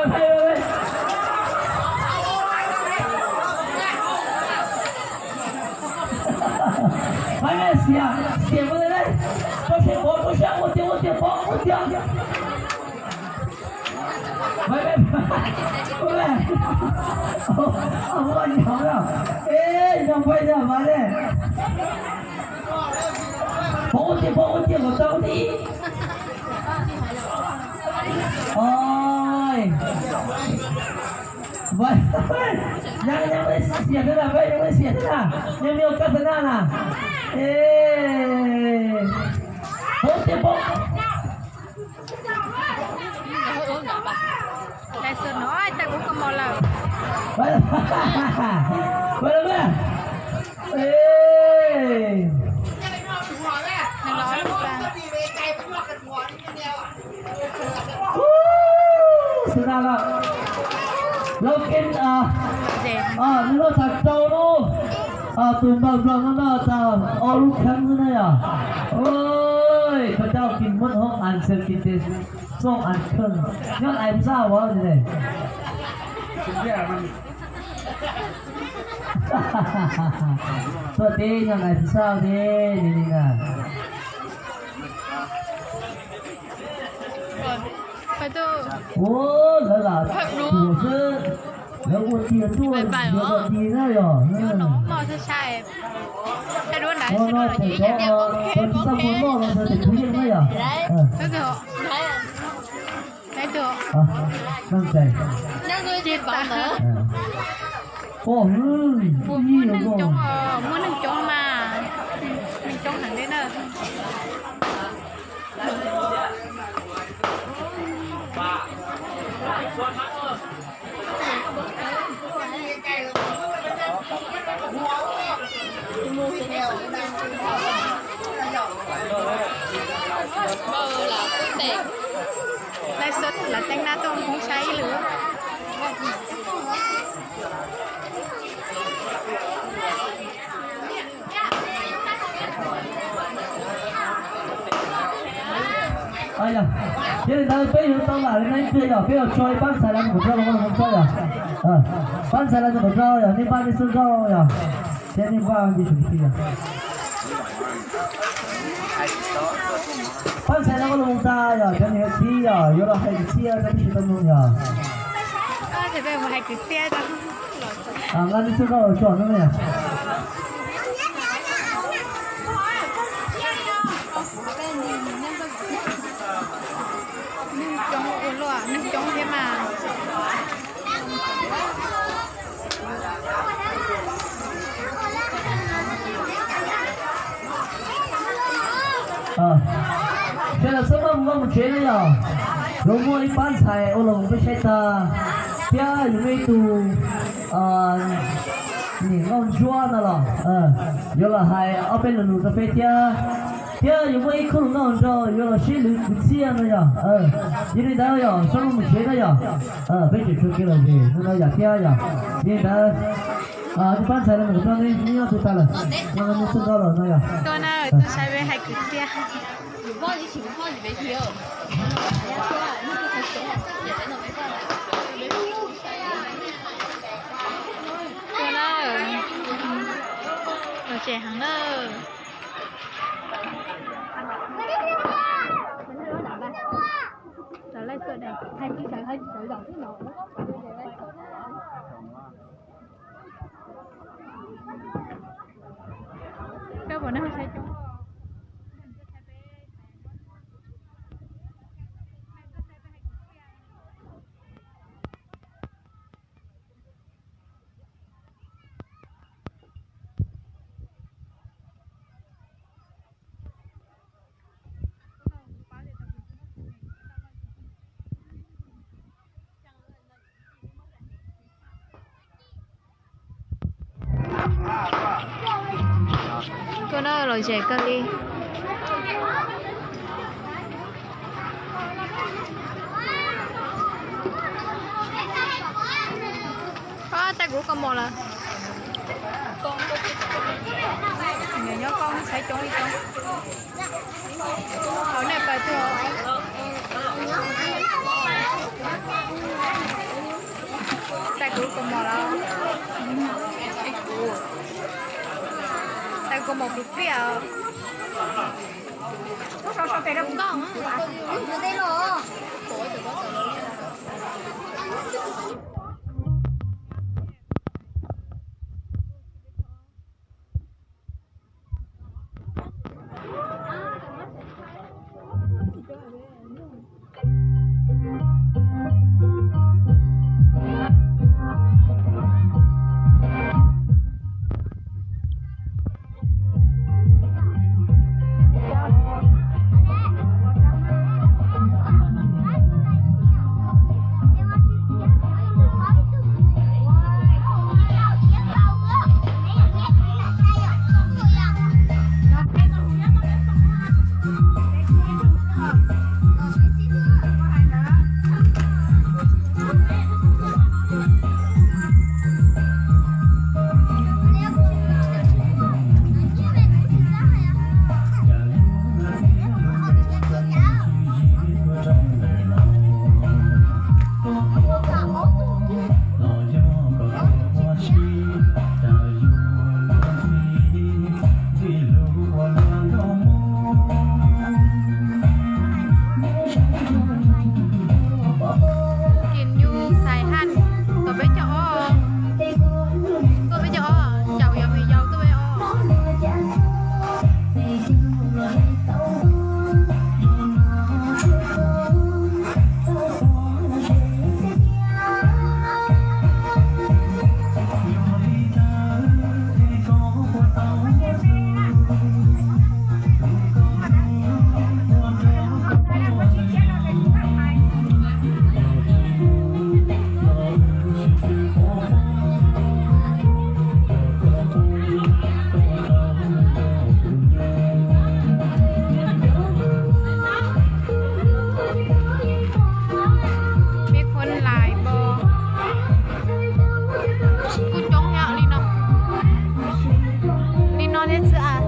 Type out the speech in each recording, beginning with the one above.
Hais, hais, hais. Xiam, xiam mus li, rau siab pov, rau siab ua tiag, ua tiag pov, ua tiag. Ê, nyob peb nyob mas ne. Pov ua tiag, pov ua tiag, kom tau ua tiag. Oi. Nyob, nyob peb xiam thiab na, peb nyob peb xiam thiab na. Nyob me ua kab xav naj na. Ê. Pov ua tiag, pov. Lais xwm no, tab kuv koj mos lawm. Ê. Xwm na lawm. Lub keeb, nws lub tag rau lub, tus npawg nploog no no tag ob lub kheeb xwb na yom. Oj, koj coj kis muab hoob as xees kis tes xoob as kheej nyob ais pub sab vov ne. Tuaj teb nyob ais pub sab teb li li na. Ua lawv lam tuam xwb, lawv ua tiag tuaj tiag na yog. Ua no ces tov, tov tsis txaj muag noj no ntawd ces kuv yeej na yog. Pom hwv, muaj neeg coob, muaj neeg coob mas, neeg coob heev li na. Lais xwm lawv teeb nab tuaj mus saib ib lwm. Yog li ntawd peb yuav tau lam li no ib pliag yog peb yuav tso ib pab ntxhais lawv mus kom rau los mus tso yog. Pab ntxhais lawv mus kom rau yog nej npaj nej xwb nkauj yog, thiab nej npaj ntsis tseem ti yog. Pab ntxhais lawv los mus tas yog cov niam txiv yog yuav los hais kwv txhiaj rau peb sawv daws mloog yog. Nqa nej xwb nkauj los tso no yog. Neeg coob ua luaj, neeg coob thiab mas. Ces lawv txhob maj mus vaj mus tsev na yog, yuav muaj ib pab ntxhais ua los mus peb saib tag, thiab yuav muaj ib tug niam nkauj ntsuab no los yuav los hais ob peb lo lus rau peb thiab, thiab yuav muaj ib khub hluas nkauj nraug yuav los sib lwv kwv txhiaj no yog. Yog li ntawd yog txhob maj mus tsev na yog, peb tseem tshuav kev lom zem no no yog thiab yog. Yog li ntawd, nej pab ntxhais no mus no nej nyob twg tag lawm, no nej xwb nkauj lawm no yog. Tuaj na, tuaj saib peb hais kwv txhiaj. Tuaj na, lom zem heev na. Tuaj na, lom zem kawg li. Tab kuv koj mos lawm. Nyob koj xaiv coob li coob. Hauv nej pais twg? Tus kua mos los, tus kua mos pliag pliag. Kis nyuj xais haj, tuaj peb caug ob, tuaj peb caug ob, caum yog me yaus tuaj peb ob. Peb khuam lais npo kuj coob thiab li no. Li no thiab xwb as.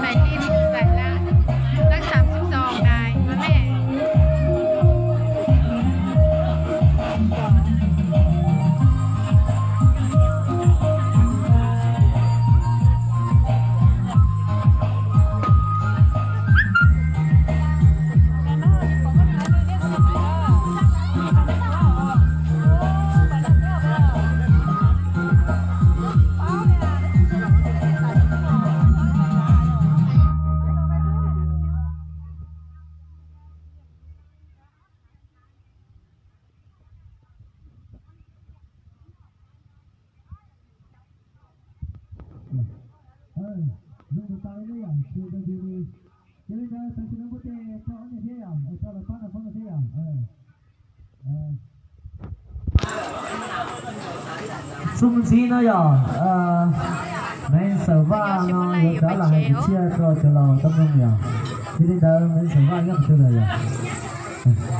Phải đi từ giải lạ. Các sản xuất giò này mà mẹ. Xub ntxiv no yog Maiv Xawm Vaj no yuav rov los hais kwv txhiaj rau cov laus tab meeg yog, yog li ntawd Maiv Xawm Vaj nyob qhov twg lawm yog?